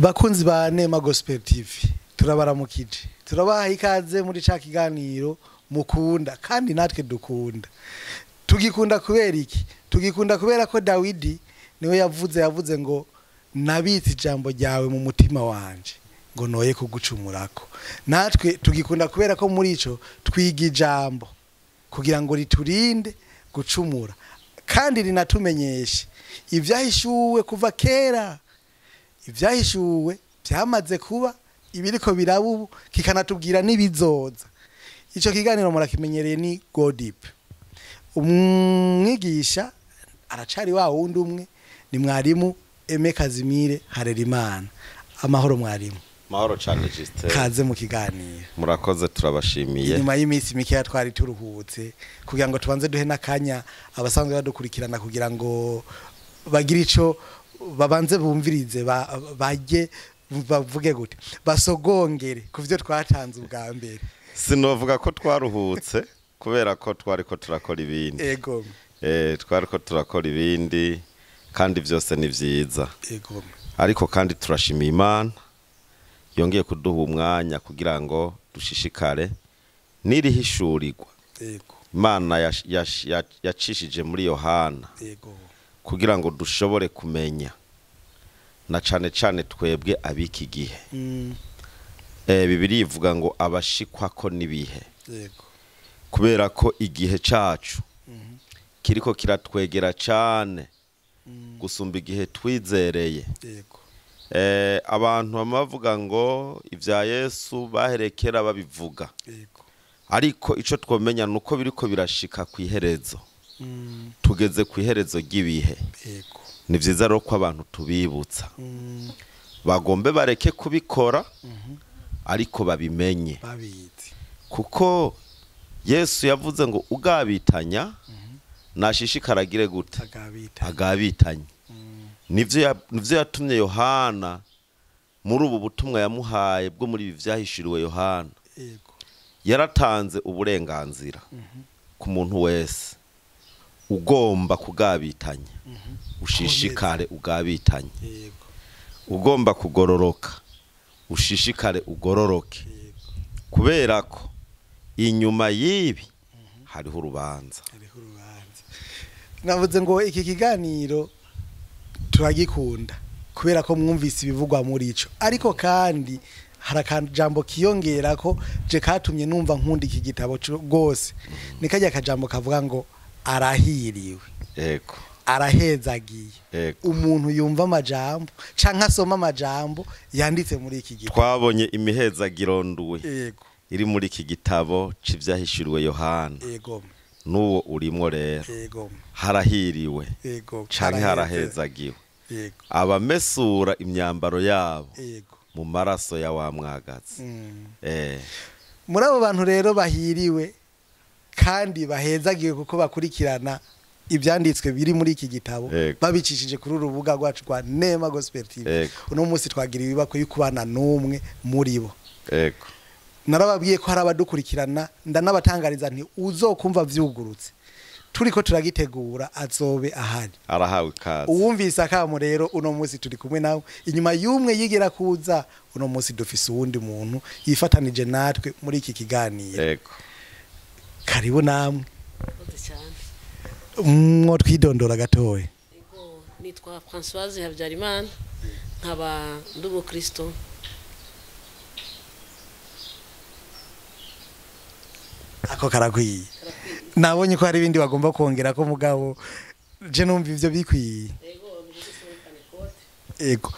Bakunzi ba Nema Gospel TV, turabaramukije, turabaha ikaze muri ca kiganiro mukunda kandi natwe dukunda. Tugikunda kubera iki? Tugikunda kubera ko Dawidi niwe yavuze ngo nabitse ijambo ryawe mu mutima wanje ngo noye kugucumurako. Natwe tugikunda kubera ko muri ico twiga ijambo kugira ngo riturinde gucumura kandi rinatumenyeshe ibyahishuwe kuva kera, ibyahishuwe byamaze kuba, ibiriko biraba ubu, kikanatubwira n'ibizoza. Ico kiganiro murakimenyereye, ni Go Deep. Umwigisha aracari wa wundi umwe, ni mwarimu Aime Kazimire Harerimana. Amahoro mwarimu. Mahoro cyane Justin. Kaze mu kiganiro. Murakoze, turabashimiye. Inyuma y'iminsi mikeya twari turuhutse kugira ngo tubanze duhe n'akanya abasanzwe badukurikirana kugira ngo bagire ico babanze bumvirize, bajye bavuge gute, basogongere ku byo twatanze ubwa mbere. Sinovuga ko twaruhutse kubera ko twari ko turakora ibindi. Twari ko turakora ibindi kandi byose ni vyiza. Ariko kandi turashimiye Imana yongeye kuduha umwanya kugira ngo dushishikare n'irihishurirwa. Imana yacishije muri Yohana kugira ngo dushobore kumenya, na cane cane twebwe abiki gihe. Bibiliya ivuga ngo abashikwako n'ibihe. Kubera ko igihe cacu kiriko kiratwegera cane gusumba igihe twizereye. Abantu bamavuga ngo ivya Yesu baherekera babivuga. Ariko ico twomenya nuko biriko birashika kw'iherezo. Tugeze kw'iherezo ry'ibihe. Ni vyiza rero ko abantu tubibutsa. Bagombe bareke kubikora ariko babimenye. Babizi. Kuko Yesu yavuze ngo ugabitanya nashishikaragire gute? Agabitanya. Nivyo yatumye Yohana muri ubu butumwa yamuhaye bwo muri ibi vyahishuriwe Yohana. Yaratanze uburenganzira ku muntu wese ugomba kugabitanya, ushishikare ugabitanye. Ugomba kugororoka, ushishikare ugororoke. Kubera ko inyuma y'ibi hariho urubanza. Hariho urubanza. Navuze ngo iki kiganiro turagikunda kubera ko mwumvise ibivugwa muri ico, ariko kandi hari akajambo kiyongera ko je katumye numva nkunda iki gitabo gose. Ni kajya kajambo kavuga ngo arahiriwe. Arahezagiye. Umuntu yumva amajambo canke asoma amajambo yanditse muri iki gitabo. Twabonye imihezagiro nduwe iri muri iki gitabo c'ivyahishuriwe Yohana. Nuwo urimwo rero. Harahiriwe. Canke harahezagiwe. Abamesura imyambaro yabo mu maraso ya wa mwagazi. Muri abo bantu rero bahiriwe kandi bahezagiwe kuko bakurikirana ibyanditswe biri muri iki gitabo babicishije kuri urubuga rwacu rwa Nema Gospel TV. Uno munsi twagira ibibako y'ukubana n'umwe muri bo. Narababwiye ko hari abadukurikirana, ndanabatangariza nti uzokumva vyugurutse turiko turagitegura azobe ahari. Arahawe ikaze. Uwumvise akamo rero uno munsi turi kumwe nawe. Inyuma y'umwe yigera kuza, uno munsi dufise uwundi muntu yifatanije natwe muri iki kiganiro. Karibu namwe. Mwo twidondora gatoya. Nitwa Françoise Habyarimana, nkaba ndi umukristo. Ako karakwiye. Nabonye ko hari ibindi bagomba kongera ko mugabo je numva ivyo bikwiye. Ego.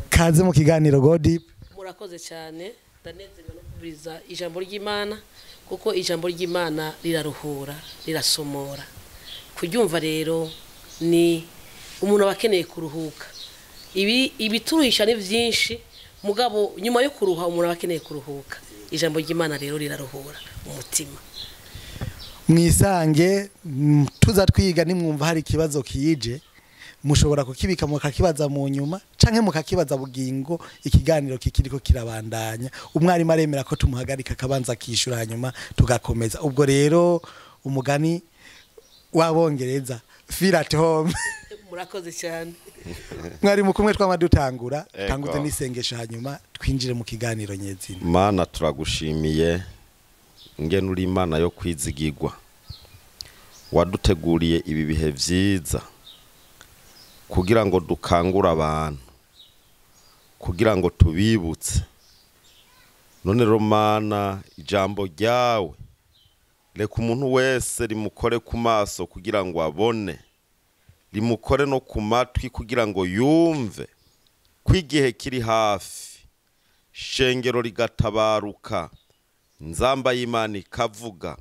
Kaze mu kiganiro Go Deep. Murakoze cyane, ndanezerewe no kubiriza ijambo ry'Imana kuko ijambo ry'Imana riraruhura, rirasomora. Kuryumva rero ni umuntu abakeneye kuruhuka. Ibi ibituruhisha ni byinshi mugabo nyuma yo kuruha umuntu abakeneye kuruhuka. Ijambo ry'Imana rero riraruhura umutima. Mwisange tuza twiga, nimwumva hari ikibazo kije mushobora kukibika mukakibaza mu nyuma canke mukakibaza bugingo ikiganiro kikiriko kirabandanya. Umwarimu aremera ko tumuhagarika akabanza kishura hanyuma tugakomeza. Ubwo rero umugani w'abongereza, feel at home. Murakoze cyane. Mwari mu kumwe twama dutangura, Ego. tanguze n'isengesho hanyuma twinjire mu kiganiro nyezina. Mana, turagushimiye ngene uri Imana yo kwizigirwa, waduteguriye ibi bihe vyiza kugira ngo dukangure abantu, kugira ngo tubibutse. None rero Mana, ijambo ryawe reka umuntu wese rimukore ku maso kugira ngo abone, rimukore no ku matwi kugira ngo yumve ko igihe kiri hafi, shengero rigatabaruka, nzamba y'Imana ikavuga,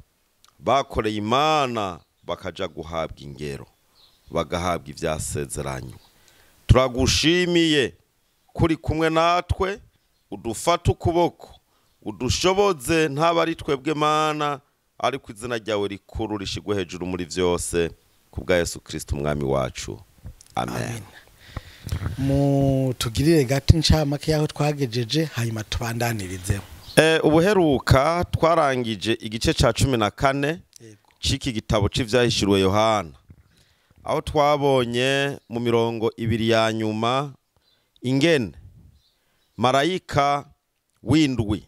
bakoreye Imana bakaja guhabwa ingero, bagahabwa ivyasezeranywe. Turagushimiye kuri kumwe natwe, udufate ukuboko, udushoboze, ntaba ari twebwe Mana, ariko izina ryawe rikuru rishigwe hejuru muri vyose, kubwa Yesu Kristo umwami wacu, amen. Mutugirire gato incamake yaho twagejeje, hanyuma tubandanirizeho. Ubuheruka twarangije igice ca 14 Yego. c'iki gitabo c'ivyahishuriwe Yohana, aho twabonye mu mirongo ibiri ya nyuma ingene marayika w'indwi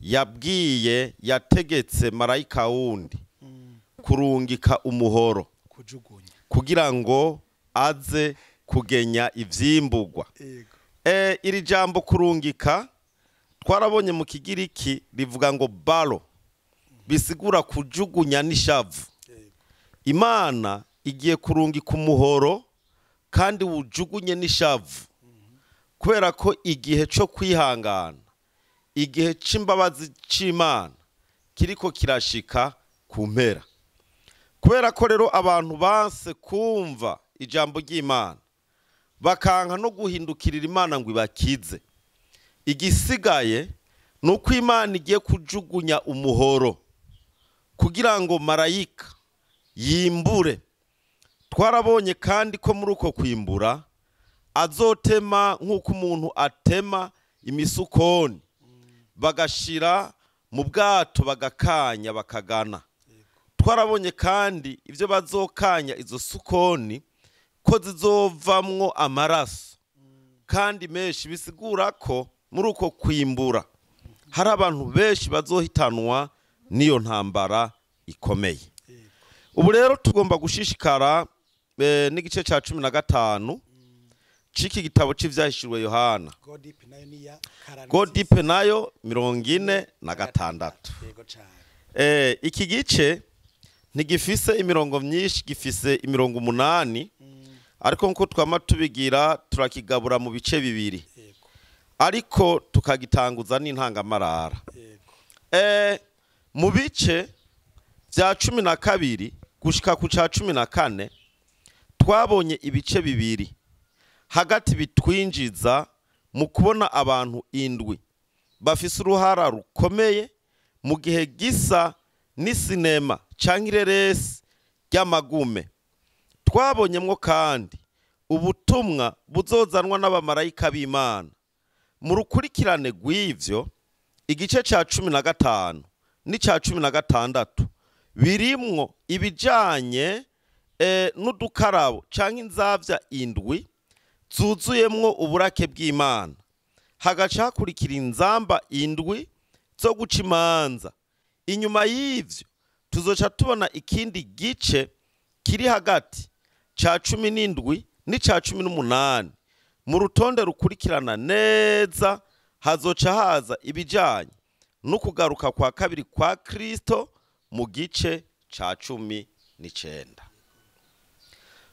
yabwiye, yategetse marayika wundi kurungika umuhoro, kujugunya, kugira ngo aze kugenya ivyimburwa. Yego. Iri jambo kurungika twarabonye mu kigiriki rivuga ngo balo, bisigura kujugunya n'ishavu. Imana igiye kurungika umuhoro kandi wujugunye n'ishavu, kubera ko igihe cyo kwihangana, igihe c'imbabazi c'Imana kiriko kirashika ku mpera. Kubera ko rero abantu banse kumva ijambo ry'Imana, bakanka no guhindukirira Imana ngo ibakize, igisigaye ni uko Imana igiye kujugunya umuhoro kugira ngo marayika yimbure. Twarabonye kandi ko muri uko kwimbura azotema nk'uko umuntu atema imisukoni, bagashira mu bwato bagakanya bakagana. Twarabonye kandi ibyo bazokanya izo sukoni ko zizovamwo amaraso kandi menshi, bisigura ko muri uko kwimbura hari abantu benshi bazohitanwa n'iyo ntambara ikomeye. Ubu rero tugomba gushishikara n'igice ca 15 c'iki gitabo c'ivyahishuriwe Yohana. Godip nayo ni ya karani. Godipe nayo 46. Yego cyane. Iki gice ntigifise imirongo myinshi, gifise imirongo 8, ariko nkuko twama tubigira turakigabura mu bice bibiri, Yego. ariko tukagitanguza n'intangamarara. Yego. Mu bice vya 12 gushika ku ca 14 twabonye ibice bibiri hagati bitwinjiza mu kubona abantu indwi bafise uruhara rukomeye mu gihe gisa n'isinema canke ireresi ry'amagume. Twabonyemwo kandi ubutumwa buzozanwa n'abamarayika b'Imana. Mu rukurikirane rw'ivyo, igice ca 15 n'ica 16 birimwo ibijanye n'udukarabo canke inzavya indwi zuzuyemwo uburake bw'Imana, hagaca hakurikira inzamba indwi zo guca imanza. Inyuma y'ivyo tuzoca tubona ikindi gice kiri hagati ca 17 n'ica 18. Mu rutonde rukurikirana neza hazoca haza ibijanye n'ukugaruka kwa kabiri kwa Kristo mu gice ca 19.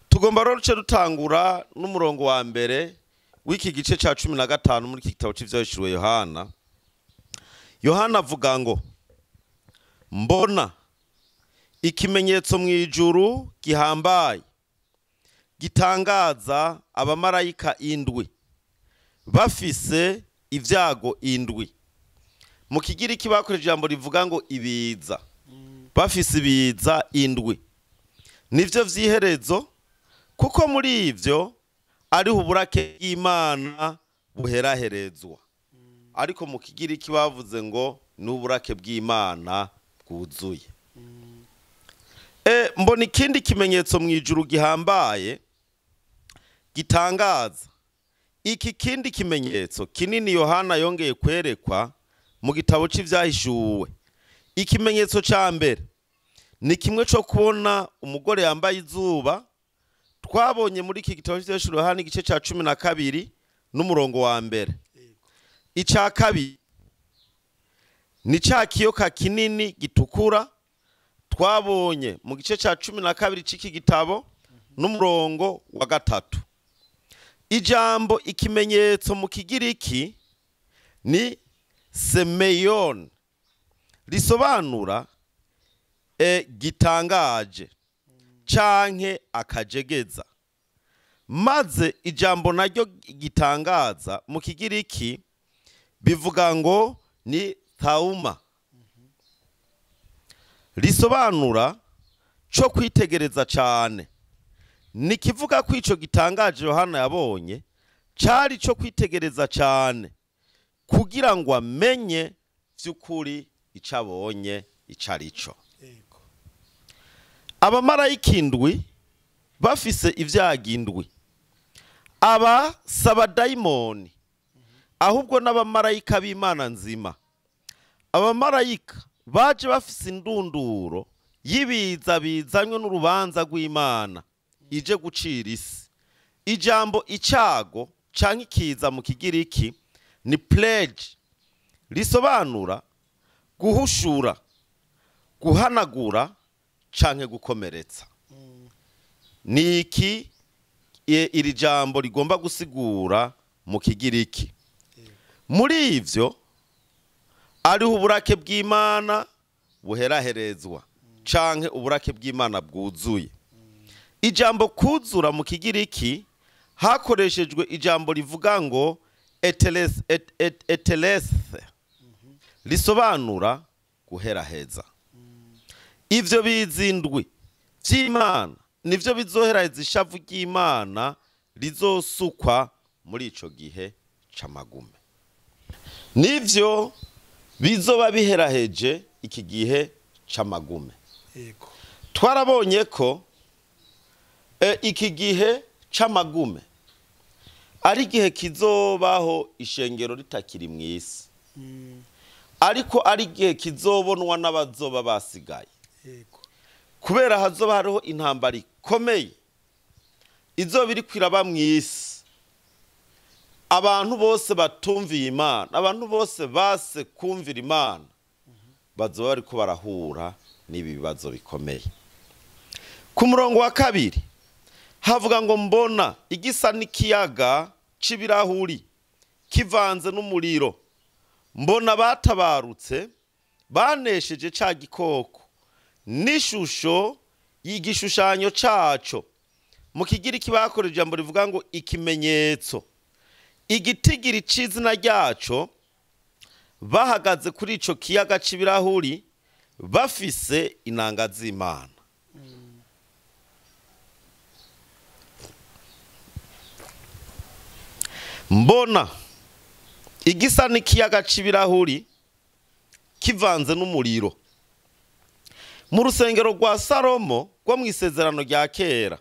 Tugomba rero duce dutangura n'umurongo wa mbere w'iki gice ca 15 muri iki gitabo c'ivyahishuriwe Yohana. Yohana avuga ngo mbona ikimenyetso mu ijuru gihambaye gitangaza abamarayika indwi bafise ibyago indwi. Mu kigiriki bakoresheje ijambo rivuga ngo ibiza, bafise ibiza indwi, nivyo vyiherezo, kuko muri ivyo ariho uburake bw'Imana buheraherezwa. Ariko mu kigiriki bavuze ngo n'uburake bw'Imana bwuzuye. Mbona ikindi kimenyetso mu ijuru gihambaye Gitangaza iki kindi kimenyetso kinini Yohana yongeye kwerekwa mu gitabo c'ivyahishuwe. Ikimenyetso ca mbere ni kimwe co kubona umugore yambaye izuba twabonye muri iki gitabo c'ivyahishuwe Yohana igice ca 12 n'umurongo wa mbere. Ica kabiri ni ca kiyoka kinini gitukura twabonye mu gice ca 12 c'iki gitabo n'umurongo wa 3. Ijambo ikimenyetso mu Kigiriki ni semeion, risobanura gitangaje canke akajegeza. Maze ijambo naryo gitangaza mu Kigiriki bivuga ngo ni thauma, risobanura co kwitegereza cane. Ni kivuga ko ico gitangaje Yohana yabonye cari co kwitegereza cane kugira ngo amenye vy'ukuri icabonye icarico. Abamarayika indwi bafise ivyago indwi, aba sabadayimoni ahubwo n'abamarayika b'Imana nzima. Abamarayika baje bafise indunduro y'ibiza bizanywe n'urubanza rw'Imana ije gucira isi. Ijambo icago canke ikiza mu Kigiriki ni pledge, risobanura guhushura, guhanagura canke gukomeretsa. Ni iki iri jambo rigomba gusigura mu Kigiriki. Muri ivyo ariho uburake bw'Imana buheraherezwa canke uburake bw'Imana bwuzuye. Ijambo kuzura mu Kigiriki hakoreshejwe ijambo rivuga ngo etelese, risobanura guheraheza. Ivyo bizindwi vy'Imana nivyo bizoheraheza ishavu ry'Imana rizosukwa muri ico gihe c'amagume. Nivyo bizoba biheraheje iki gihe c'amagume. Twarabonye ko iki gihe c'amagume ari igihe kizobaho ishengero ritakiri mw'isi, ariko ari igihe kizobonwa n'abazoba basigaye, kubera hazoba hariho intambara ikomeye izoba iriko iraba mw'isi. Abantu bose batumviye Imana, abantu bose base kumvira Imana, bazoba bariko barahura n'ibi bibazo bikomeye. Ku murongo wa 2 havuga ngo mbona igisa n'ikiyaga c'ibirahuri kivanze n'umuriro, mbona batabarutse banesheje ca gikoko n'ishusho y'igishushanyo caco. Mu Kigiriki bakoresheje ijambo rivuga ngo ikimenyetso, igitigiri c'izina ryaco. Bahagaze kuri ico kiyaga c'ibirahuri bafise inanga z'Imana. Mbona igisa n'ikiyaga c'ibirahuri kivanze n'umuriro. Mu rusengero rwa Salomo rwo mw'isezerano rya kera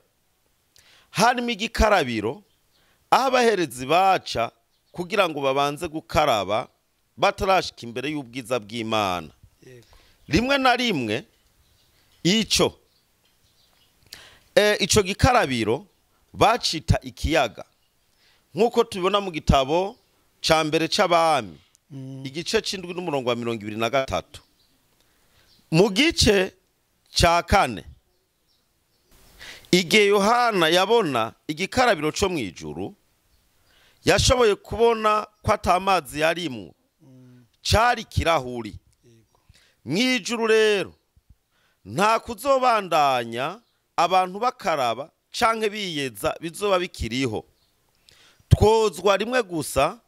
harimo igikarabiro aho abaherezi baca kugira ngo babanze gukaraba batarashika imbere y'ubwiza bw'Imana. Rimwe na rimwe ico gikarabiro bacita ikiyaga, nkuko tubibona mu gitabo ca mbere c'abami igice c'indwi n'umurongo wa 23. Mu gice ca 4 igihe Yohana yabona igikarabiro co mw'ijuru, yashoboye kubona ko atamazi yarimwo, cari kirahuri. Mw'ijuru rero nta kuzobandanya abantu bakaraba canke biyeza bizoba bikiriho. Twozwa rimwe gusa,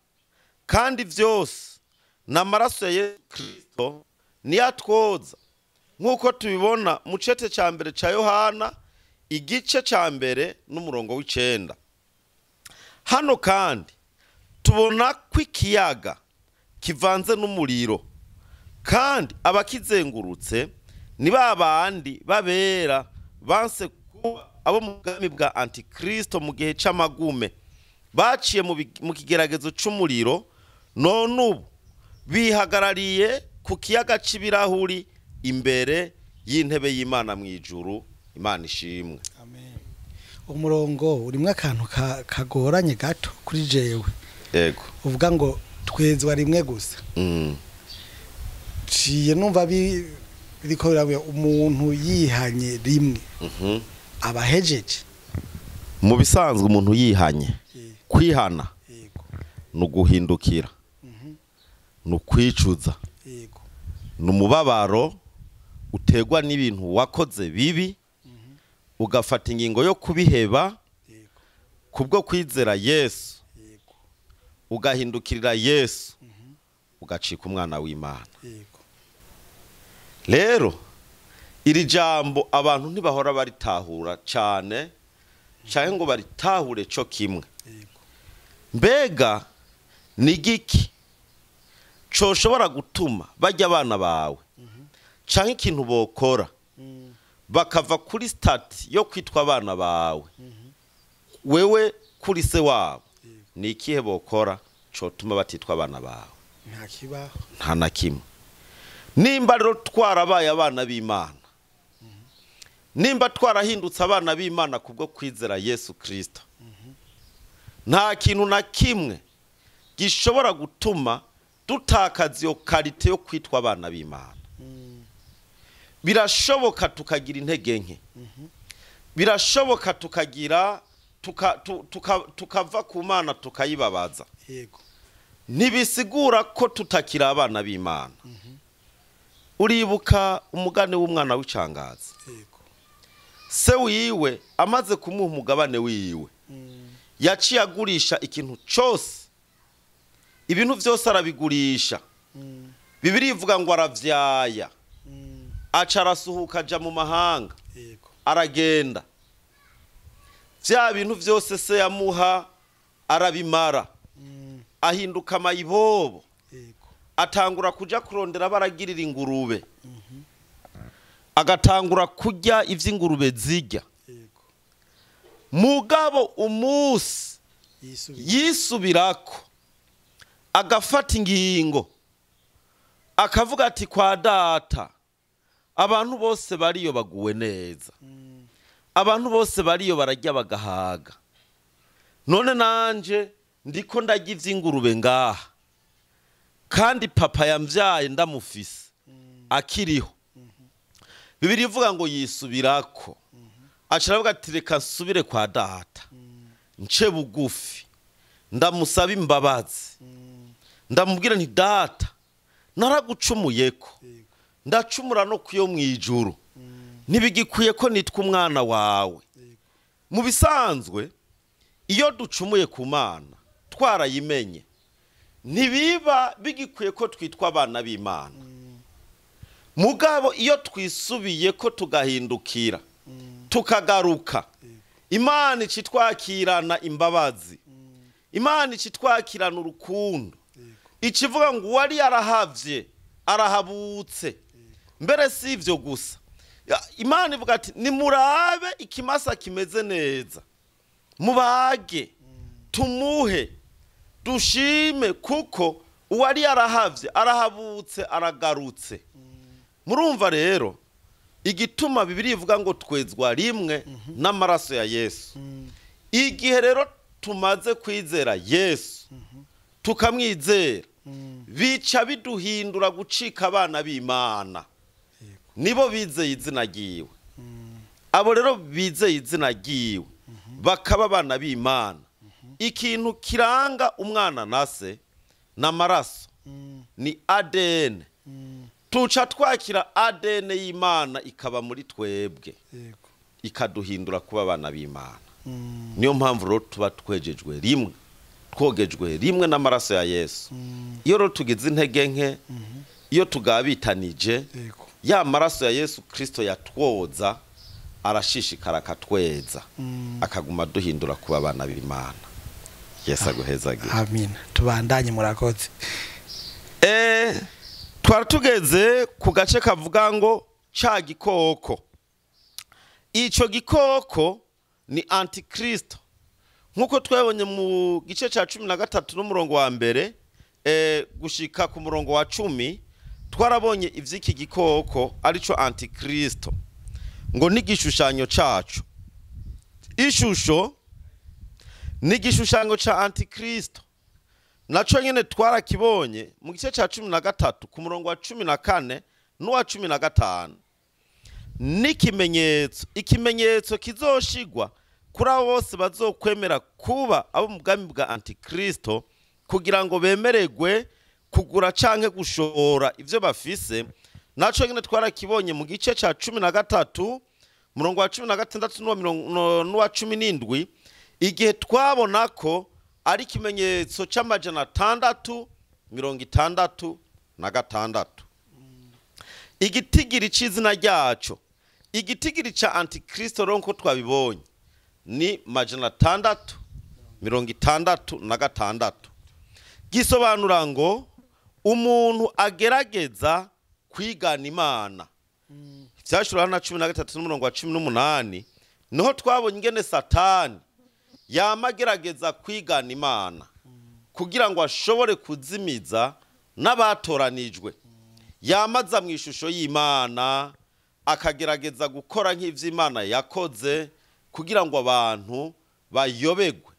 kandi vyose n'amaraso ya Yesu Kristo niyo atwoza, nkuko tubibona mu cete ca mbere ca Yohana igice ca mbere n'umurongo w'9. Hano kandi tubona ko ikiyaga kivanze n'umuriro, kandi abakizengurutse ni babandi babera banse kuba abo mu bwami bwa Antikristo mu gihe c'amagume baciye mu kigeragezo c'umuriro, none ubu bihagarariye ku kiyaga c'ibirahuri imbere y'intebe y'Imana mu ijuru. Imana ishimwe. Amen. Umurongo urimwo akantu kagoranye gato kuri jewe. Yego. Uvuga ngo twezwa rimwe gusa. Ciye numva biriko birabuye umuntu yihanye rimwe. Abahejeje. Mu bisanzwe umuntu yihanye, kwihana nuguhindukira, nukwicuza, numubabaro utegwa n'ibintu wakoze bibi, ugafata ingingo yo kubiheba kubwo kwizera Yesu, ugahindukirira Yesu, ugacika umwana w'Imana. Rero iri jambo abantu ntibahora baritahura cyane, cyangwa ngo baritahure cyo kimwe. Mbega ni giki coshobora gutuma bajya abana bawe canke ikintu bokora bakava kuri stati yo kwitwa abana bawe, wewe kuri se wabo, ni ikihe bokora cotuma batitwa abana bawe? Nta kibaho, nta na kimwe. Nimba rero twarabaye abana b'Imana, nimba twarahindutse abana b'Imana kubwo kwizera Yesu Kristo, nta kintu na kimwe gishobora gutuma dutakaza iyo karite yo kwitwa abana b'Imana. Birashoboka tukagira intege nke, birashoboka tukagira tukava ku Mana tukayibabaza. Yego. Ntibisigura ko tutakira abana b'Imana. Uribuka umugane w'umwana w'icangazi. Yego. Se wiwe amaze kumuha umugabane wiwe, yaciye agurisha ikintu cyose, ibintu byose arabigurisha. Bibiliya ivuga ngo aravyaya, aca arasuhuka aja mu mahanga. Yego. Aragenda, vya bintu vyose se yamuha arabimara, ahinduka mayibobo. Yego. Atangura kuja kurondera baragirira ingurube, agatangura kurya ivy'ingurube zirya. Yego. Mugabo umunsi yisubirako agafata ingingo, akavuga ati kwa data abantu bose bariyo baguwe neza, abantu bose bariyo bararya bagahaga, none nanje ndiko ndarya ivy'ingurube ngaha, kandi papa yamvyaye ndamufise akiriho. Bibiliya ivuga ngo yisubirako, aca aravuga ati reka nsubire kwa data, nce bugufi, ndamusaba imbabazi, ndamubwira nti data naragucumuyeko, ndacumura no kuyo mwijuru, ntibigikwiye ko nitwa umwana wawe. Mu bisanzwe iyo ducumuye ku Mana twarayimenye, ntibiba bigikwiye ko twitwa abana b'Imana. Mugabo iyo twisubiye ko tugahindukira, tukagaruka, Imana icitwakirana imbabazi, Imana icitwakirana urukundo, ikivuga ngo uwari yarahavye arahabutse. Mbere si ivyo gusa, Imana ivuga ati nimurabe ikimasa kimeze neza, mubage, tumuhe, dushime, kuko uwari yarahavye arahabutse aragarutse. Murumva rero igituma Bibiliya ivuga ngo twezwa rimwe n'amaraso ya Yesu. Igihe rero tumaze kwizera Yesu, tukamwizera, bica biduhindura gucika abana b'Imana. Nibo bizeye izina ryiwe. Abo rero bizeye izina ryiwe bakaba abana b'Imana. Ikintu kiranga umwana na se n'amaraso ni ADN. Tuca twakira ADN y'Imana ikaba muri twebwe, ikaduhindura kuba abana b'Imana. Niyo mpamvu rero tuba twejejwe rimwe, twogejwe rimwe n'amaraso ya Yesu. Iyo rero tugize intege nke, iyo tugabitanije, ya maraso ya Yesu Kristo yatwoza arashishikara akatweza, akaguma duhindura kuba abana b'Imana. Yesu aguhezagire. Amen. Tubandanye, murakoze. Twari tugeze ku gace kavuga ngo ca gikoko. Ico gikoko ni antikristo. Nk'uko twabonye mu gice cya 13 n'umurongo wa mbere gushika ku murongo wa 10, twarabonye ivy'iki gikoko arico antikristo, ngo n'igishushanyo cacu. Ishusho n'igishushanyo ca antikristo naco nyene twarakibonye mu gice ca 13 ku murongo wa 14 n'uwa 15. N'ikimenyetso, ikimenyetso kizoshigwa kuri abo bose bazokwemera kuba abo mu bwami bwa antikristo, kugira ngo bemererwe kugura canke gushora ivyo bafise. Naco nyene twarakibonye mu gice ca 13 murongo wa 16 n'uwa 17, igihe twabona ko ari ikimenyetso c'666. Igitigiri c'izina ryaco, igitigiri ca antikristo rero nko twabibonye ni 666, gisobanura ngo umuntu agerageza kwigana Imana. Ivyashura na 13 n'umurongo wa 18 niho twabonye ingene Satani yama agerageza kwigana Imana kugira ngo ashobore kuzimiza n'abatoranijwe. Yamaza mu ishusho y'Imana akagerageza gukora nk'ivy'Imana yakoze kugira ngo abantu bayobegwe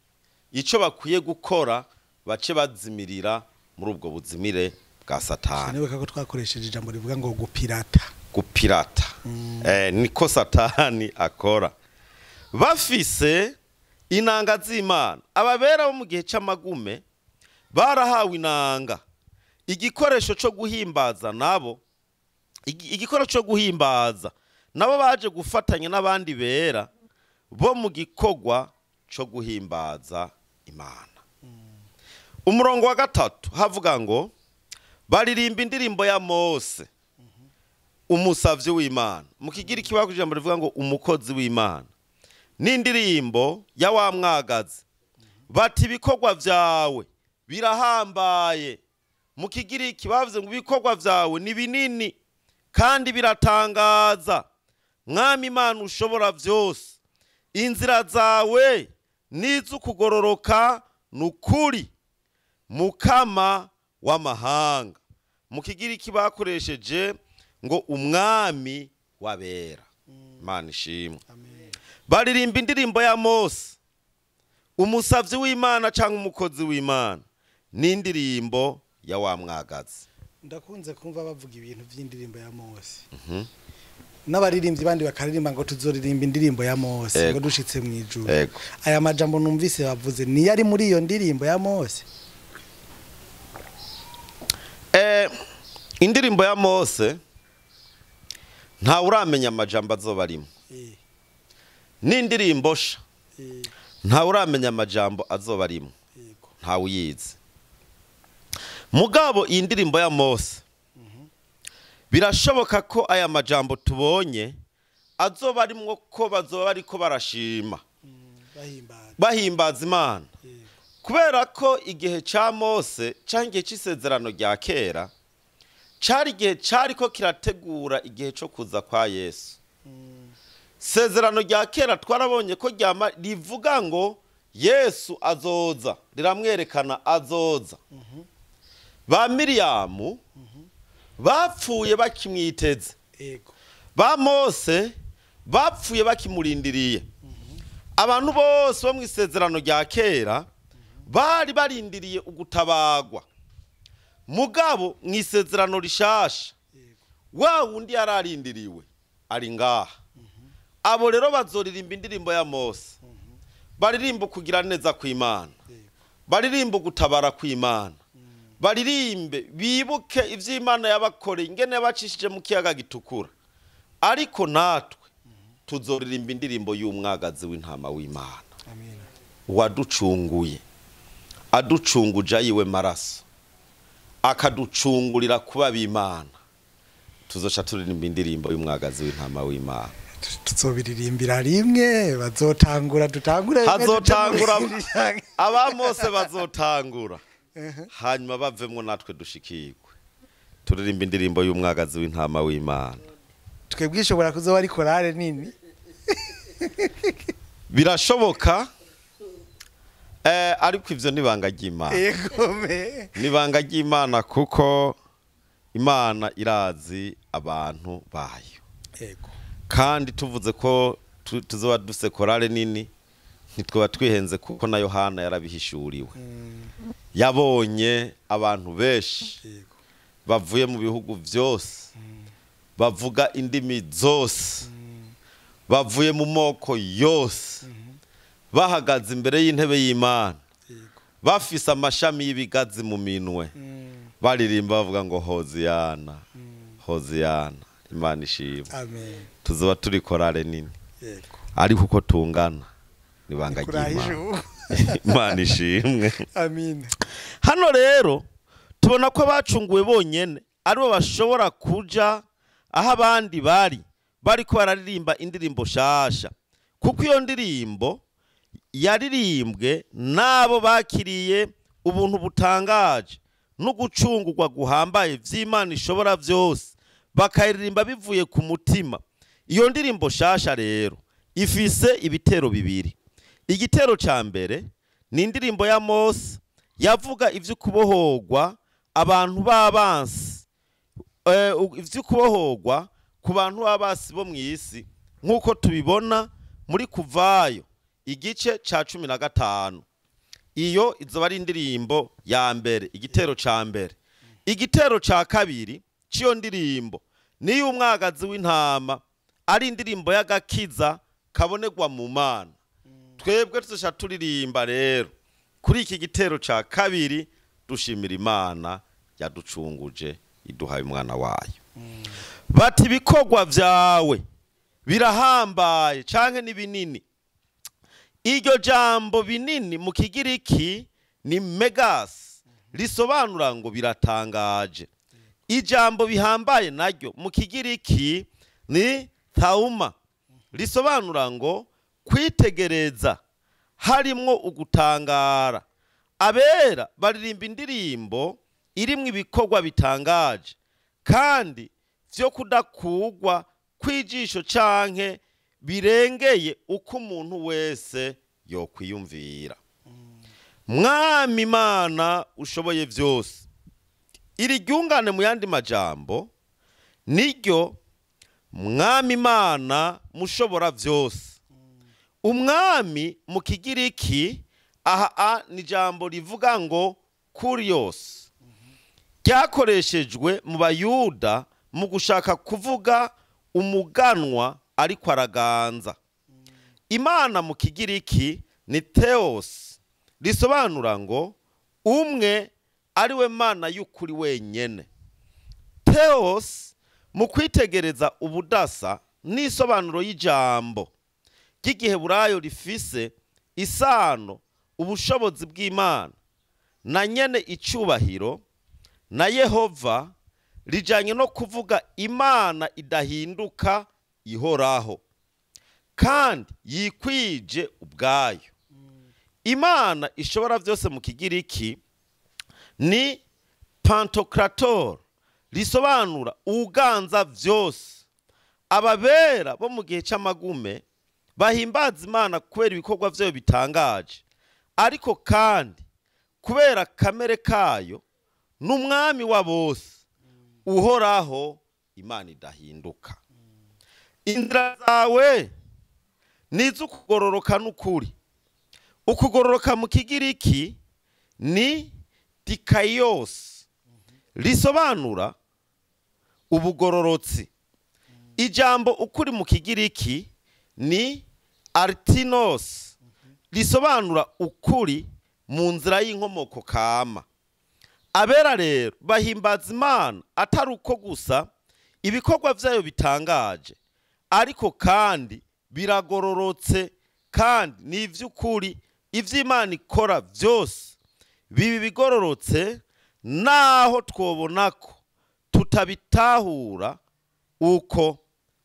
ico bakwiye gukora, bace bazimirira muri ubwo buzimire bwa Satani. Nibuka ko twakoresheje ijambo rivuga ngo gupirata. Gupirata. Niko Satani akora. Bafise inanga z'Imana. Ababera bo mu gihe c'amagume barahawe inanga, igikoresho cyo guhimbaza nabo, igikoresho cyo guhimbaza nabo baje gufatanya n'abandi bera bo mu gikorwa cyo guhimbaza Imana. Umurongo wa 3 havuga ngo baririmba indirimbo ya Mose umusavyi w'Imana. Mu Kigiriki bakoresheje ijambo rivuga ngo umukozi w'Imana, n'indirimbo ya wa mwagazi, bati ibikorwa vyawe birahambaye. Mu Kigiriki bavuze ngo ibikorwa vyawe ni binini kandi biratangaza, Mwami Imana ushobora vyose, inzira zawe n'iz'ukugororoka nukuri, mukama w'amahanga. Mu Kigiriki bakoresheje ngo umwami w'abera. Imana ishimwe. Baririmba indirimbo ya Mose umusavyi w'Imana canke umukozi w'Imana, n'indirimbo ya wa mwagazi. Ndakunze kumva bavuga ibintu vy'indirimbo ya Mose. N'abaririmbyi bandi bakaririmba ngo tuzoririmba indirimbo ya Mose ngo dushitse mu ijuru. Aya majambo numvise bavuze ni yari muri iyo ndirimbo ya Mose. Indirimbo ya Mose nta uramenya amajambo azoba arimo. N'indirimbo sha nta uramenya amajambo azoba arimo, nta uyizi. Mugabo iyi ndirimbo ya Mose birashoboka ko aya majambo tubonye azoba arimwo, ko bazoba bariko barashima bahimbaza Imana. Kubera ko igihe ca Mose canke igihe c'isezerano rya kera cari igihe cariko kirategura igihe co kuza kwa Yesu. Sezerano rya kera twarabonye ko ryama rivuga ngo Yesu azoza, riramwerekana azoza. Ba Miriyamu bapfuye bakimwiteze. Ba Mose bapfuye bakimurindiriye. Abantu bose bo mu isezerano rya kera bari barindiriye ugutabagwa. Mugabo mu isezerano rishasha wa wundi yararindiriwe ari ngaha. Abo rero bazoririmba indirimbo ya Mose, baririmba kugira neza kw'Imana, baririmba gutabara kw'Imana, baririmbe bibuke ivy'Imana yabakoreye ingene yabacishije mu kiyaga gitukura. Ariko natwe tuzoririmba indirimbo y'umwagazi w'intama w'Imana waducunguye, aducunguja yiwe maraso, akaducungurira kuba b'Imana. Tuzoca turirimba indirimbo y'umwagazi w'intama w'Imana. Tuzobiririmbira rimwe, bazotangura dutangure, hazotangura aba Mose bazotangura, hanyuma bavemwo natwe dushikirwe turirimba indirimbo y'umwagazi w'intama w'Imana. Twebwe ishobora kuzoba ari korale nini. Birashoboka, ariko ivyo nibanga ry'Imana. Yego me. Nibanga ry'Imana, kuko Imana irazi abantu bayo. Kandi tuvuze ko tuzoba dufise korale nini, ntitwaba twihenze, kuko na Yohana yarabihishuriwe. Yabonye abantu benshi bavuye mu bihugu byose, bavuga indimi zose, bavuye mu moko yose, bahagaze imbere y'intebe y'Imana, bafise amashami y'ibigazi mu minwe, baririmba bavuga ngo: "Hoziyana, hoziyana." Imana ishimwe. Amen. Tuzoba turi korale nini, ariko uko tungana nibanga Kurahije ry'Imana. ubu. Imana ishimwe. Amin. Hano rero tubona ko abacunguwe bonyene aribo bashobora kuja aho abandi bari bariko bararirimba indirimbo shasha, kuko iyo ndirimbo yaririmbwe n'abo bakiriye ubuntu butangaje no gucungurwa guhambaye vy'Imana ishobora vyose, bakayiririmba bivuye ku mutima. Iyo ndirimbo shasha rero ifise ibitero bibiri. Igitero ca mbere ni indirimbo ya Mose yavuga ivy'ukubohorwa abantu b'abansi, ivy'ukubohorwa ku bantu b'abasi bo mw'isi, nk'uko tubibona muri Kuvayo igice ca 15. Iyo izoba ari indirimbo ya mbere, igitero ca mbere. Igitero ca kabiri c'iyo ndirimbo niyo umwagazi w'intama, ari indirimbo y'agakiza kabonerwa mu Mana. Twebwe tuzosha turirimba rero kuri iki gitero ca kabiri, dushimira Imana yaducunguje, iduhaye umwana wayo. Bati: "Ibikorwa vyawe birahambaye canke ni binini." Iryo jambo "binini" mu Kigiriki ni megas, risobanura ngo biratangaje. Ijambo "bihambaye" naryo mu Kigiriki ni thauma, risobanura ngo kwitegereza harimwo ugutangara. Abera baririmba indirimbo irimwo ibikorwa bitangaje kandi vyo kudakugwa kw'ijisho canke birengeye uko umuntu wese yokwiyumvira. Mwami Imana ushoboye vyose, iri ryungane mu yandi majambo niryo Mwami Imana mushobora vyose. Umwami mu Kigiriki aha a ni ijambo rivuga ngo kurios, ryakoreshejwe mu Bayuda mu gushaka kuvuga umuganwa ariko araganza. Imana mu Kigiriki ni theos, risobanura ngo umwe ari we Mana y'ukuri wenyene. Theos mu kwitegereza ubudasa n'isobanuro y'ijambo ry'Igiheburayo rifise isano ubushobozi bw'Imana na nyene icubahiro na Yehova, rijanye no kuvuga Imana idahinduka, ihoraho kandi yikwije ubwayo. Imana ishobora byose mu Kigiriki ni pantokrator, risobanura uganza vyose. Ababera bo mu gihe c'amagume bahimbaza Imana kubera ibikorwa vyayo bitangaje, ariko kandi kubera kamere kayo n'umwami wa bose, uhoraho, Imana idahinduka. Inzira zawe ni iz'ukugororoka n'ukuri. Ukugororoka mu Kigiriki ni dikaios, risobanura ubugororotsi. Ijambo ukuri mu Kigiriki ni artinos, risobanura ukuri mu nzira y'inkomoko kama. Abera rero bahimbaza Imana atari uko gusa ibikorwa vyayo bitangaje, ariko kandi biragororotse kandi ni ivy'ukuri. Ivy'Imana ikora vyose bibi bigororotse, naho twobona ko tutabitahura uko,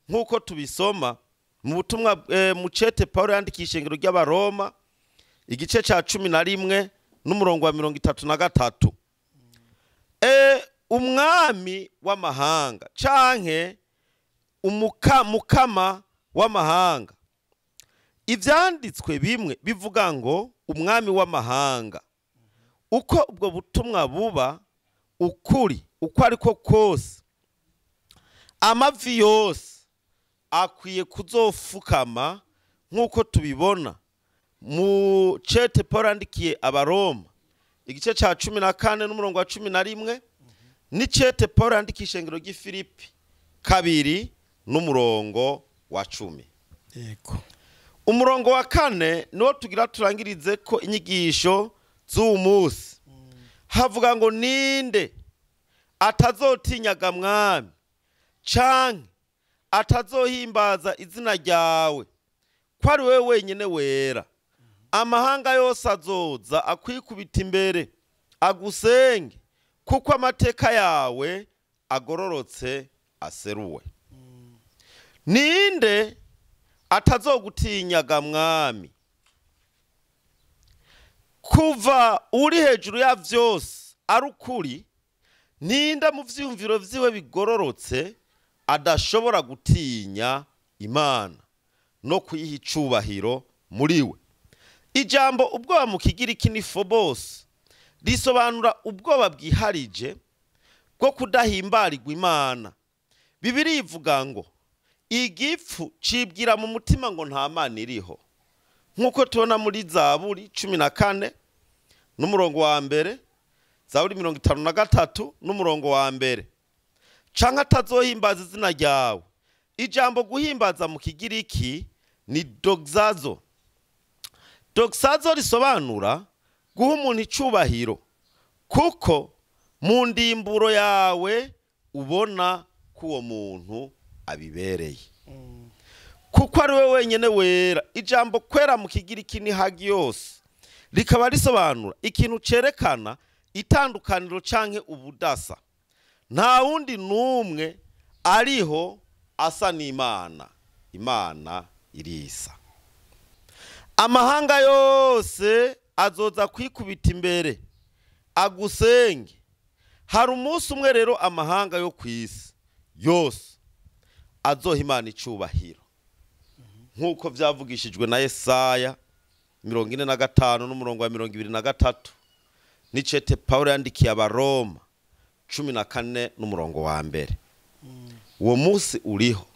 nk'uko tubisoma mu butumwa mu cete Paul yandikiye ishengero ry'Abaroma, igice ca 11 n'umurongo wa 33. Umwami w'amahanga canke mukama w'amahanga. Ibyanditswe bimwe bivuga ngo umwami w'amahanga. Uko ubwo butumwa buba ukuri uko ariko kose, amavi yose akwiye kuzofukama, nk'uko tubibona mu cete Paul yandikiye Abaroma igice ca 14 n'umurongo wa 11, n'icete Paul yandikiye ishengero ry'i Filipi 2 n'umurongo wa 10. Yego. Umurongo wa 4 niwo tugira turangirize ko inyigisho z'uyu munsi. Havuga ngo ninde atazotinyaga mwami canke atazohimbaza izina ryawe, ko ari wewe wenyine wera. Amahanga yose azoza akwikubita imbere agusenge, kuko amateka yawe agororotse aseruwe. Ninde atazogutinyaga mwami? Kuva uri hejuru ya vyose ari ukuri, ninde mu vyiyumviro vyiwe bigororotse adashobora gutinya Imana no kuyiha icubahiro muri we? Ijambo ubwoba mu Kigiriki ni phobos, risobanura ubwoba bwiharije bwo kudahimbarirwa Imana. Bibiliya ivuga ngo igifu cibwira mu mutima ngo nta Mana iriho, nk'uko tubona muri Zaburi 14 n'umurongo wa 1, Zaburi 53 n'umurongo wa 1. Canke atazohimbaza izina ryawe. Ijambo guhimbaza mu Kigiriki ni doxazo. Doxazo risobanura guha umuntu icubahiro, kuko mu ndimburo yawe ubona ko uwo muntu abibereye, kuko ari we wenyine wera. Ijambo kwera mu Kigiriki ni hagios, rikaba risobanura ikintu cerekana itandukaniro canke ubudasa. Nta wundi n'umwe ariho asa n'Imana. Imana irisa. Amahanga yose azoza kwikubita imbere agusenge. Hari umunsi umwe rero amahanga yo kwisi yose azoha Imana icubahiro, nk'uko vyavugishijwe na Yesaya 45 n'umurongo wa 23, n'icete Paulo yandikiye Abaroma 14 n'umurongo wa 1. Uwo munsi uriho.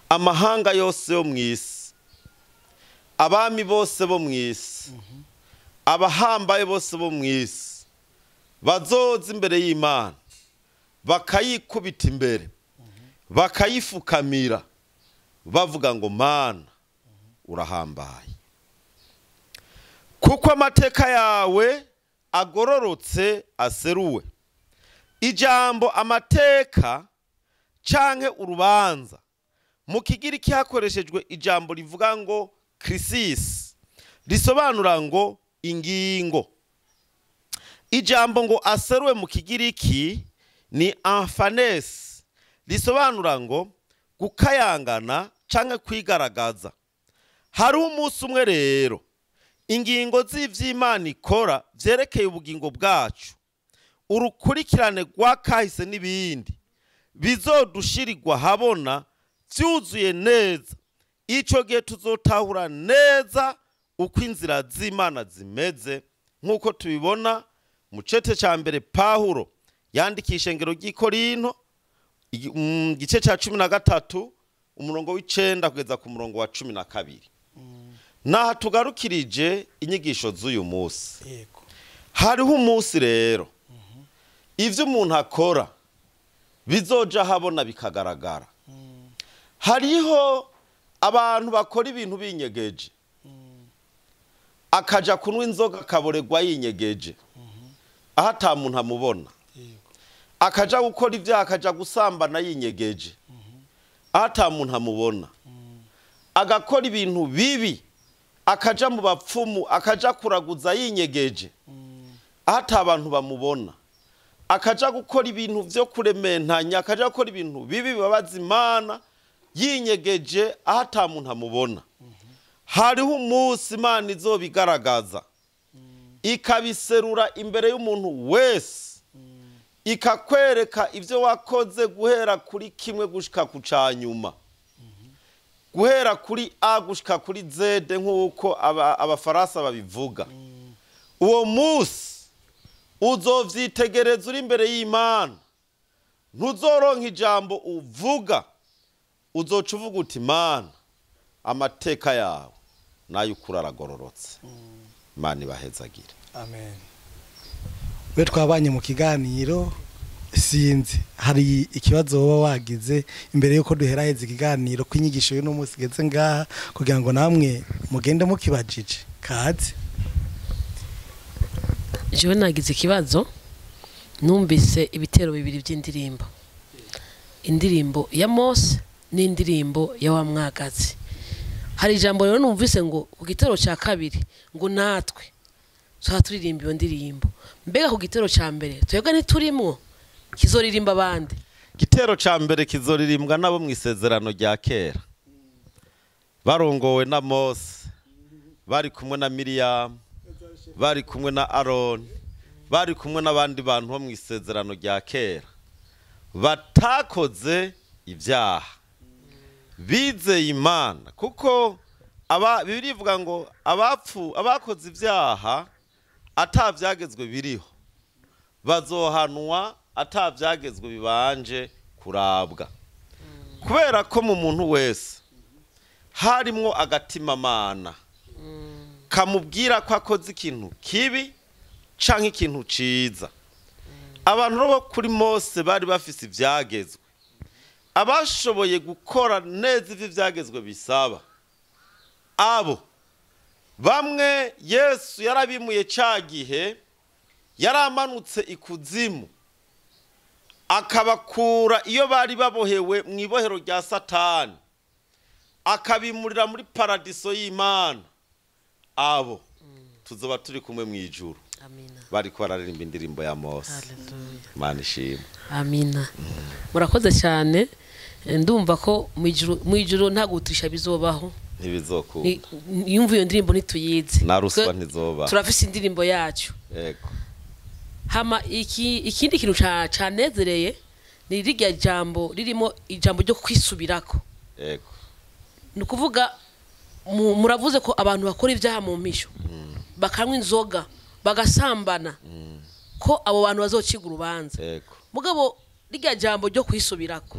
Amahanga yose yo mwisi, abami bose bo mwisi, abahambaye bose bo mwisi, bazoza imbere y'Imana bakayikubita imbere, bakayifukamira, bavuga ngo Mana urahambaye, kuko amateka yawe agororotse aseruwe. Ijambo amateka canke urubanza mu Kigiriki hakoreshejwe ijambo rivuga ngo krisis, risobanura ngo ingingo. Ijambo ngo aseruwe mu Kigiriki ni amphanes, risobanura ngo gukayangana canke kwigaragaza. Hari umunsi umwe rero ingingo z'ivy'Imana ikora vyerekeye ubugingo bwacu, urukurikirane rwa kahise n'ibindi bizodushirirwa habona vyuzuye neza. Ico gihe tuzotahura neza uko inzira z'Imana zimeze, nk'uko tubibona mu cete ca mbere Pawulo yandikisha ishengero ry'i Korinto igice ca 13 umurongo w'9 kugeza ku murongo wa 12. Naha tugarukirije inyigisho z'uyu munsi. Yego. Hariho umunsi rero ivyo umuntu akora bizoja habona bikagaragara. Hariho abantu bakora ibintu binyegeje, akaja kunwa inzoga akaboregwa yinyegeje, aho ata muntu amubona. Akaja gukora ivyaha, akaja gusambana yinyegeje, aho ata muntu amubona. Agakora ibintu bibi, akaja mu bapfumu, akaja kuraguza yinyegeje, aho ata abantu bamubona. Akaja gukora ibintu vyo kurementanya, akaja gukora ibintu bibi bibabaza Imana yinyegeje, aho ata muntu amubona. Hariho umunsi Imana izobigaragaza, ikabiserura imbere y'umuntu wese, ikakwereka ivyo wakoze guhera kuri kimwe gushika ku canyuma. Guhera kuri A gushika kuri Z nk'uko abafaransa babivuga. Uwo munsi uzovyitegereza uri imbere y'Imana, ntuzoronka ijambo uvuga, uzoca uvuga uti Mana, amateka yawe nayo ukuri aragororotse. Imana ibahezagire. Amen. We twabanye mu kiganiro, sinzi hari ikibazo woba wagize imbere yuko duheraheza ikiganiro ko inyigisho y'uno munsi igeze ngaha, kugira ngo namwe mugende mukibajije. Kaze. Jewe nagize ikibazo, numvise ibitero bibiri by'indirimbo, indirimbo ya Mose n'indirimbo ya wa mwagazi. Hari ijambo rero numvise ngo ku gitero cya kabiri ngo natwe tuba turirimba iyo ndirimbo. Mbega ku gitero cya mbere twebwe ntiturimwo, kizoririmba abandi? Igitero cya mbere kizoririmbwa nabo mu isezerano rya kera, barongowe na Mose, bari kumwe na Miriam, bari kumwe na Aaron, bari kumwe n'abandi bantu bo mu isezerano rya kera batakoze ibyaha, bizeye Imana. Kuko Bibiliya ivuga ngo abakoze ibyaha atavyagezwe biriho bazohanwa atavyagezwe bibanje kurabwa. Kubera ko mu muntu wese harimwo agatimamana kamubwira ko akoze ikintu kibi canke ikintu ciza. Abantu bo kuri Mose bari bafise ivyagezwe, abashoboye gukora neza ivyo ivyagezwe bisaba, abo bamwe Yesu yarabimuye ca gihe yaramanutse ikuzimu akabakura iyo bari babohewe mu ibohero rya Satani, akabimurira muri paradiso y'Imana. Abo tuzoba turi kumwe mu ijuru. Amina. Bariko bararirimba indirimbo ya Mose. Haleluya. Imana ishimwe. Amina. Murakoze cyane. Ndumva ko mu ijuru nta gutisha bizobaho. Ntibizokunda. Yumva iyo ndirimbo ntituyizi. Na ruswa ntizoba. Turafise indirimbo yacu. Yego. Hama ikindi kintu canezereye ni rirya jambo ririmo ijambo ryo kwisubirako. Yego. Ni ukuvuga muravuze ko abantu bakora ibyaha mu mpisho, bakanywa inzoga, bagasambana, ko abo bantu bazociga urubanza. Yego. Mugabo rirya jambo ryo kwisubirako,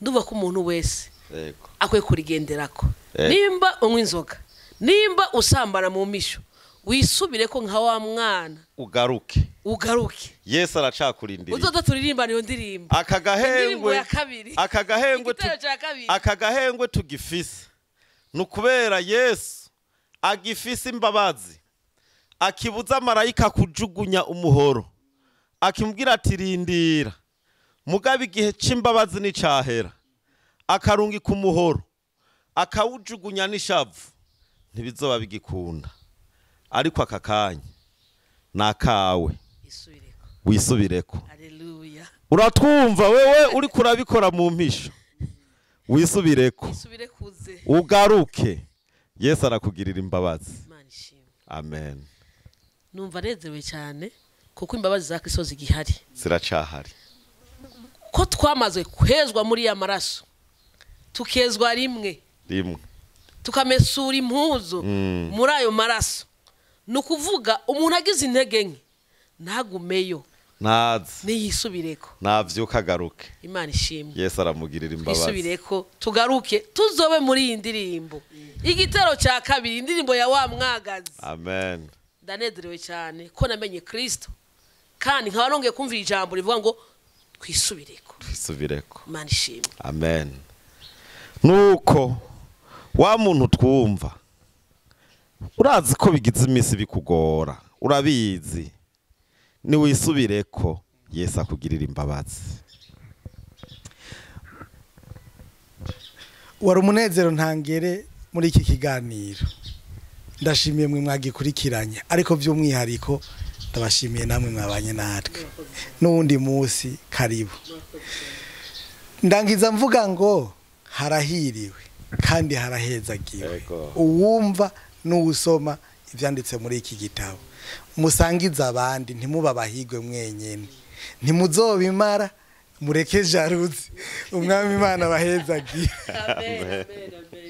ndumva ko umuntu wese Yego. akwiye kurigenderako. Yego. Nimba unywa inzoga, nimba usambana mu mpisho, wisubire ko nka wa mwana ugaruke. Ugaruke. Yesu aracakurindiriye. Uzoza turirimbana iyo ndirimbo. Aka gahengwe, Indirimbo ya kabiri. aka gahengwe Igitero cya kabiri. aka gahengwe tugifise ni ukubera Yesu agifise imbabazi, akibuza marayika kujugunya umuhoro, akimubwira ati rindira, mugabe igihe c'imbabazi nicahera, akarungika umuhoro akawujugunya n'ishavu, ntibizoba bigikunda. Ariko aka kanya nakawe, Isubireko. wisubireko. Haleluya. Uratwumva wewe uri kurabikora mu mpisho, wisubireko, Isubire kuze. ugaruke. Yesu arakugirira imbabazi. Imana ishimwe. Amen. Numva nezerewe cyane kuko imbabazi za Kristo zigihari, ziracahari. Ko twamaze kwezwa muri ya maraso, tukezwa rimwe rimwe, tukamesura impuzu muri ayo maraso. Ni ukuvuga umuntu agize intege nke ntagumeyo, ntaze, niyisubireko, navyuka agaruke. Imana ishimwe. Yesu aramugirira imbabazi. Twisubireko, tugaruke, tuzobe muri iyi ndirimbo, igitero cya kabiri, indirimbo ya wa mwagazi. Amen. Ndanezerewe cyane ko namenye Kristo, kandi nkaba nongeye kumvira ijambo rivuga ngo twisubireko. Twisubireko. Imana ishimwe. Amen. Nuko wa muntu twumva, urazi ko bigize iminsi bikugora, urabizi, niwisubireko Yesu akugirira imbabazi. Wari umunezero ntangere muri iki kiganiro. Ndashimiye mwe mwagikurikiranye, ariko by'umwihariko ndabashimiye namwe mwabanye natwe. N'uwundi munsi karibu. Ndangiza mvuga ngo harahiriwe kandi harahezagiwe Yego. uwumva n'uwusoma ivyanditse muri iki gitabo. Musangize abandi, ntimubabahigwe mwenyene, ntimuzobimara. Mureke jaruzi. Umwami Imana abahezagiye. Amen, amen, amen.